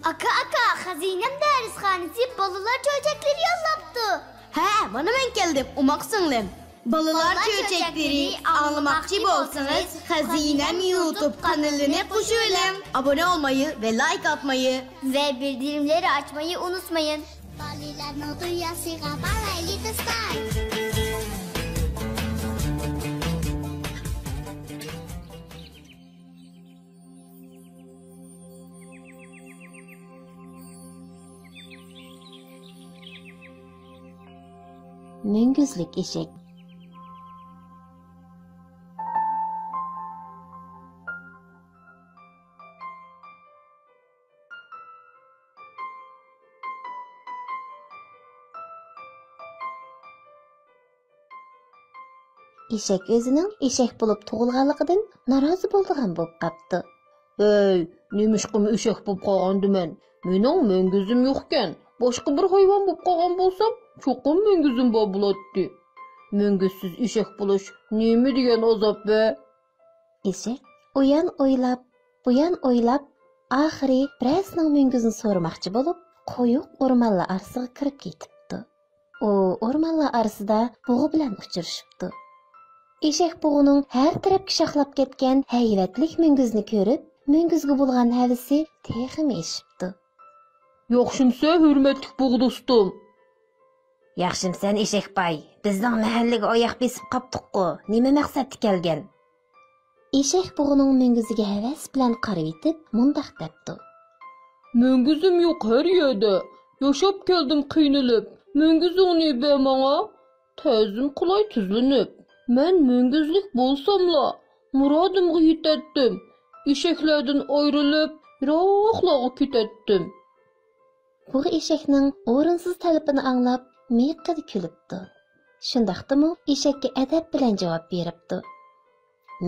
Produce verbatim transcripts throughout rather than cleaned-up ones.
ئاكا، ئاكا، خەزىنەم دەرسخانىسى بالىلار چۆچەكلىرى يوللاپتۇ. ھە، مانا مەن كەلدىم، ئوماق سىڭلىم. بالىلار چۆچەكلىرى ئاڭلىماقچى بولسىڭىز، خەزىنەم يۇتۇب قانىلىنى قوشۇۋېلىڭ. ئابۇنە بولمايى ۋە لايك ئاتمايى ۋە بىلدۈرۈملەرنى ئاچمايى ئۇنتۇمايسىز. بالىلارنىڭ دۇنياسىغا بارايلى دوستلار. مۈڭگۈزلۈك ئېشەك. ئېشەك ئۆزىنىڭ ئېشەك بولۇپ تۇغۇلغانلىقىدىن نارازى بولىدىغان بولۇپ قاپتۇ. ھەي، نېمىشقىمۇ ئېشەك بولۇپ قالغاندىمەن؟ مېنىڭ مۈڭگۈزۈم يوقكەن. باشقا بىر ھايۋان بولۇپ قالغان بولسام، چوقۇم مۈڭگۈزۈم بار بولاتتى. مۈڭگۈزسىز ئېشەك بولۇش نېمە دېگەن ئازاب ھە؟ ئېشەك ئۇيان ئويلاپ، بۇيان ئويلاپ، ئاخىرى بىرەرسىنىڭ مۈڭگۈزىنى سورىماقچى بولۇپ، قويۇق ئورمانلار ئارىسىغا كىرىپ كېتىپتۇ. ئۇ ئورمانلار ئارىسىدا بۇغا بىلەن ئۇچرىشىپتۇ. ئېشەك بۇغىنىڭ ھەر تەرەپكە شاخلاپ كەتكەن ھەيۋەتلىك مۈڭگۈزىنى كۆرۈپ، مۈڭگۈزگە بولغان ھەۋىسى تېخىمۇ ئېشىپتۇ. ياخشىمسەن، ھۆرمەتلىك بۇغا دوستۇم؟ ياخشىمسەن، ئېشەك باي؟ بىزنىڭ مەھەللىگە ئاياق بېسىپ قاپتۇققۇ، نېمە مەقسەتتە كەلگەن؟ ئېشەك بۇغىنىڭ مۈڭگۈزىگە ھەۋەس بىلەن قارىۋېتىپ، مۇنداق دەپتۇ. مۈڭگۈزۈم يوق ھەر يەردە، ياشاپ كەلدىم قىينىلىپ، مۈڭگۈزۈڭنى بەر ماڭا، تەزىم قىلاي تۈزلىنىپ. مەن مۈڭگۈزلۈك بولساملا، مۇرادىمغا يېتەتتىم، ئېشەكلەردىن ئايرىلىپ، يىراقلارغا كېتەتتىم. بۇغا ئېشەكنىڭ ئورۇنسىز تەلىپىنى ئاڭلاپ، مىيىقىدا كۈلۈپتۇ. شۇنداقتىمۇ ئېشەككە ئەدەپ بىلەن جاۋاب بېرىپتۇ.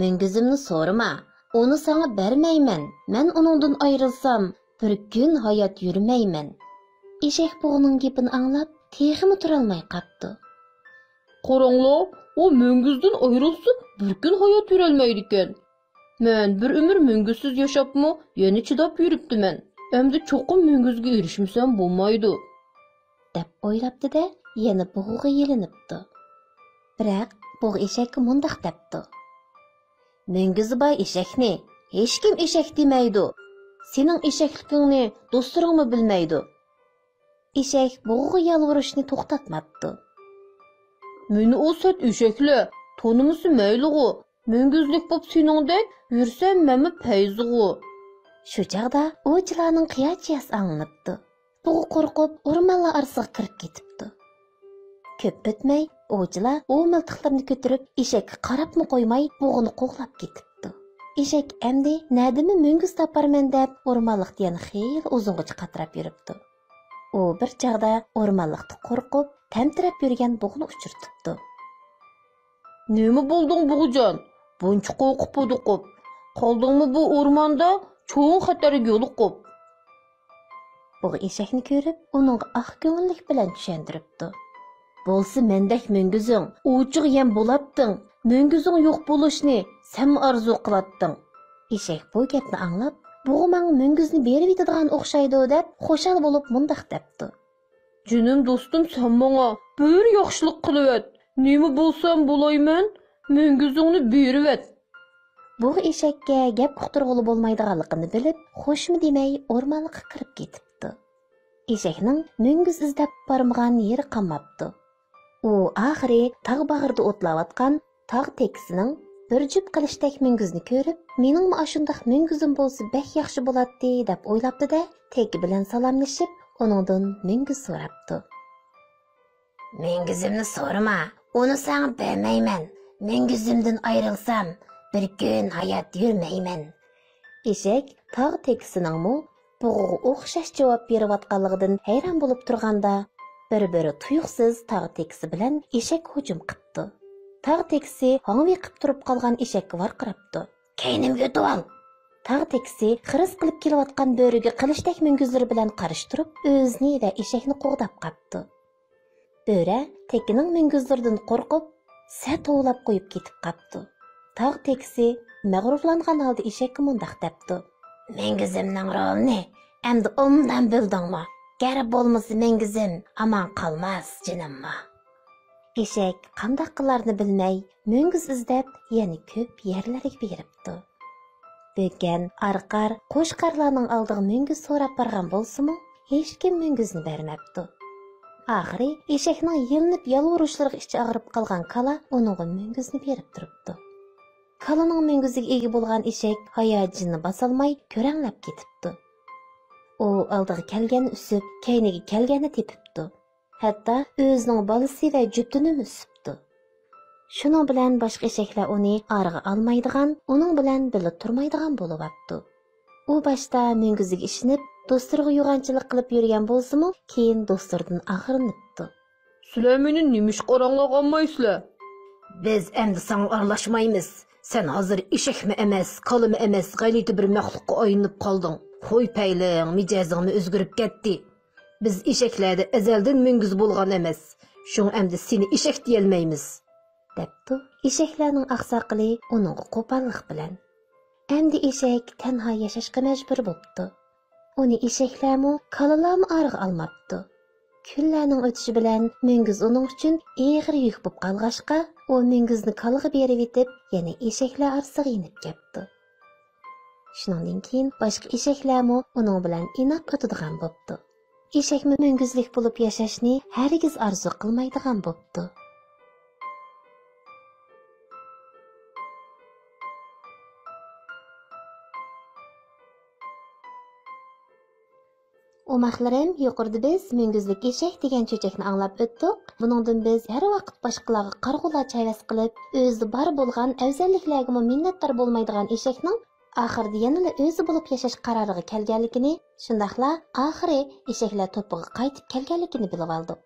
مۈڭگۈزۈمنى سورىما، ئۇنى ساڭا بەرمەيمەن. مەن ئۇنىڭدىن ئايرىلسام، بىر كۈن ھايات يۈرمەيمەن. ئېشەك بۇغىنىڭ گېپىنى ئاڭلاپ، تېخىمۇ تۇرالماي قاپتۇ. قاراڭلار، ئۇ مۈڭگۈزدىن ئايرىلسا، بىر كۈن ھايات يۈرەلمەيدىكەن. مەن بىر ئۆمۈر مۈڭگۈزسىز ياشاپمۇ يەنە چىداپ يۈرۈپتىمەن. ئەمدى چوقۇم مۈڭگۈزگە ئېرىشمىسەم بولمايدۇ، دەپ ئويلاپتۇ-دە، يەنە بۇغىغا يېلىنىپتۇ. بىراق بۇغا ئېشەككە مۇنداق دەپتۇ. مۈڭگۈزى بار ئېشەكنى ھېچكىم ئېشەك دېمەيدۇ. سېنىڭ ئېشەكلىكىڭنى دوستلىرىڭمۇ بىلمەيدۇ. ئېشەك بۇغىغا يالۋۇرۇشنى توختاتماپتۇ. مېنى ئۇ سەت ئېشەكلەر تونۇمىسا مەيلىغۇ، مۈڭگۈزلۈك بوپ سېنىڭدەك يۈرسەم مەنمۇ پەيزىغۇ. شۇ چاغدا ئوۋچىلارنىڭ قىيا-چىياسى ئاڭلىنىپتۇ. بۇغا قورقۇپ ئورمانلار ئارىسىغا كىرىپ كېتىپتۇ. كۆپ ئۆتمەي ئوۋچىلار ئوۋ مىلتىقلىرىنى كۆتۈرۈپ ئېشەككە قاراپمۇ قويماي بۇغىنى قوغلاپ كېتىپتۇ. ئېشەك ئەمدى نەدىمۇ مۈڭگۈز تاپارمەن دەپ ئورمانلىقتا يەنە خېلى ئۇزۇنغىچە قاتراپ يۈرۈپتۇ. ئۇ بىر چاغدا ئورمانلىقتا قورقۇپ، تەمتىرەپ يۈرگەن بۇغىنى ئۇچرىتىپتۇ. نېمە بولدۇڭ بۇغىجان؟ بۇنچە قورقۇپ ھودۇقۇپ قالدىڭمۇ بۇ ئورماندا چوڭ خەتەرگە يولۇقۇپ؟ بۇغا ئېشەكنى كۆرۈپ، ئۇنىڭغا ئاق كۆڭۈللۈك بىلەن چۈشەندۈرۈپتۇ. بولسا مەندەك مۈڭگۈزۈڭ ئوۋچىغا يەم بولاتتىڭ، مۈڭگۈزۈڭ يوق بولۇشنى سەنمۇ ئارزۇ قىلاتتىڭ. ئېشەك بۇ گەپنى ئاڭلاپ، بۇغا ماڭا مۈڭگۈزنى بېرىۋېتىدىغان ئوخشايدۇ دەپ خۇشال بولۇپ مۇنداق دەپتۇ. جېنىم دوستۇم، سەن ماڭا بىر ياخشىلىق قىلىۋەت، نېمە بولسام بولايمەن، مۈڭگۈزۈڭنى بېرىۋەت. بۇغا ئېشەككە گەپ ئۇقتۇرغىلى بولمايدىغانلىقىنى بىلىپ، خوشمۇ دېمەي ئورمانلىققا كىرىپ كېتىپتۇ. ئېشەكنىڭ مۈڭگۈز ئىزدەپ بارمىغان يېرى قالماپتۇ. ئۇ ئاخىرى تاغ باغرىدا ئوتلاۋاتقان تاغ تېكىسىنىڭ بىر جۈپ قىلىچتەك مۈڭگۈزنى كۆرۈپ، مېنىڭمۇ ئاشۇنداق مۈڭگۈزۈم بولسا بەك ياخشى بولاتتى، دەپ ئويلاپتۇ-دە، تېكە بىلەن سالاملىشىپ، ئۇنىڭدىن مۈڭگۈز سوراپتۇ. مۈڭگۈزۈمنى سورىما، ئۇنى ساڭا بەرمەيمەن. مۈڭگۈزۈمدىن ئايرىلسام، بىر كۈن ھايات يۈرمەيمەن. ئېشەك تاغ تېكىسىنىڭمۇ بۇغىغا ئوخشاش جاۋاب بېرىۋاتقانلىقىدىن ھەيران بولۇپ تۇرغاندا، بىر-بىرى تۇيۇقسىز تاغ تېكىسى بىلەن ئېشەك ھۇجۇم قىپتۇ. تاغ تېكىسى ھاڭۋېقىپ تۇرۇپ قالغان ئېشەككە ۋارقىراپتۇ. كەينىمگە ئۆتۈۋال! تاغ تېكىسى خىرىس قىلىپ كېلىۋاتقان بۆرىگە قىلىچتەك مۈڭگۈزلىرى بىلەن قارشى تۇرۇپ، ئۆزىنى ۋە ئېشەكنى قوغداپ قاپتۇ. بۆرە تېكىنىڭ مۈڭگۈزلىرىدىن قورقۇپ، سەت ھۇۋلاپ قويۇپ كېتىپ قاپتۇ. تاغ تېكىسى مەغرۇرلانغان ھالدا ئېشەككە مۇنداق دەپتۇ. مۈڭگۈزۈمنىڭ رولىنى ئەمدى ئوبدان بىلدىڭمۇ؟ گەر بولمىسا مۈڭگۈزۈم ئامان قالماس، جېنىممۇ. ئېشەك قانداق قىلارنى بىلمەي، مۈڭگۈز ئىزدەپ يەنە كۆپ يەرلەرگە بېرىپتۇ. بۆكەن، ئارقار، قوچقارلارنىڭ ئالدىغا مۈڭگۈز سوراپ بارغان بولسىمۇ، ھېچكىم مۈڭگۈزنى بەرمەپتۇ. ئاخىرى ئېشەكنىڭ يېلىنىپ يالۋۇرۇشلىرىغا ئىچى ئاغرىپ قالغان كالا ئۇنىڭغا مۈڭگۈزنى بېرىپ تۇرۇپتۇ. كالىنىڭ مۈڭگۈزىگە ئىگە بولغان ئېشەك ھاياجىنىنى باسالماي كۆرەڭلەپ كېتىپتۇ. ئۇ ئالدىغا كەلگەننى ئۈسۈپ، كەينىگە كەلگەننى تېپىپتۇ. ھەتتا ئۆزىنىڭ بالىسى ۋە جۈپتىنىمۇ ئۈسۈپتۇ. شۇنىڭ بىلەن باشقا ئېشەكلەر ئۇنى ئارىغا ئالمايدىغان، ئۇنىڭ بىلەن بىللە تۇرمايدىغان بولۇۋاپتۇ. ئۇ باشتا مۈڭگۈزىگە ئىشىنىپ، دوستلىرىغا يوغانچىلىق قىلىپ يۈرگەن بولسىمۇ، كېيىن دوستلىرىدىن ئاغرىنىپتۇ. سىلەر مېنى نېمىشقا ئاراڭلارغا ئالمايسىلەر؟ بىز ئەمدى ساڭا ئارىلاشمايمىز. سەن ھازىر ئېشەكمۇ ئەمەس، كالىمۇ ئەمەس، غەلىتە بىر مەخلۇققا ئايلىنىپ قالدىڭ. خۇي پەيلىڭ، مىجەزىڭمۇ ئۆزگىرىپ كەتتى. بىز ئېشەكلەردە ئەزەلدىن مۈڭگۈز بولغان ئەمەس. شۇڭا ئەمدى سېنى ئېشەك دېيەلمەيمىز. دەپتۇ ئېشەكلەرنىڭ ئاقساقىلى ئۇنىڭغا قوپاللىق بىلەن. ئەمدى ئېشەك تەنھا ياشاشقا مەجبۇر بوپتۇ. ئۇنى ئېشەكلەرمۇ، كالىلارمۇ ئارىغا ئالماپتۇ. كۈنلەرنىڭ ئۆتۈشى بىلەن مۈڭگۈز ئۇنىڭ ئۈچۈن ئېغىر يۈك بوپ قالغاچقا، ئۇ مۈڭگۈزنى كالىغا بېرىۋېتىپ، يەنە ئېشەكلەر ئارىسىغا يېنىپ كەپتۇ. شۇنىڭدىن كېيىن باشقا ئېشەكلەرمۇ ئۇنىڭ بىلەن ئىناق ئۆتىدىغان بوپتۇ. ئېشەكمۇ مۈڭگۈزلۈك بولۇپ ياشاشنى ھەرگىز ئارزۇ قىلمايدىغان بوپتۇ. ئوماقلىرىم، يۇقىرىدا بىز مۈڭگۈزلۈك ئېشەك دېگەن چۆچەكنى ئاڭلاپ ئۆتتۇق. بۇنىڭدىن بىز ھەر ۋاقىت باشقىلارغا قارىغۇلارچە ھەۋەس قىلىپ، ئۆزىدە بار بولغان ئەۋزەللىكلەرگىمۇ مىننەتدار بولمايدىغان ئېشەكنىڭ ئاخىرىدا يەنىلا ئۆزى بولۇپ ياشاش قارارىغا كەلگەنلىكىنى، شۇنداقلا ئاخىرى ئېشەكلەر توپىغا قايتىپ كەلگەنلىكىنى بىلىۋالدۇق.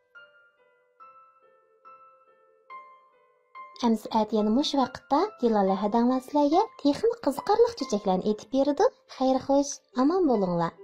ئەمىسە ئەتە يەنە مۇشۇ ۋاقىتتا دىلالە ھەدەڭلار سىلەرگە تېخىمۇ قىزىقارلىق چۆچەكلەرنى ئېيتىپ بېرىدۇ. خەير خوش، ئامان بولۇڭلار.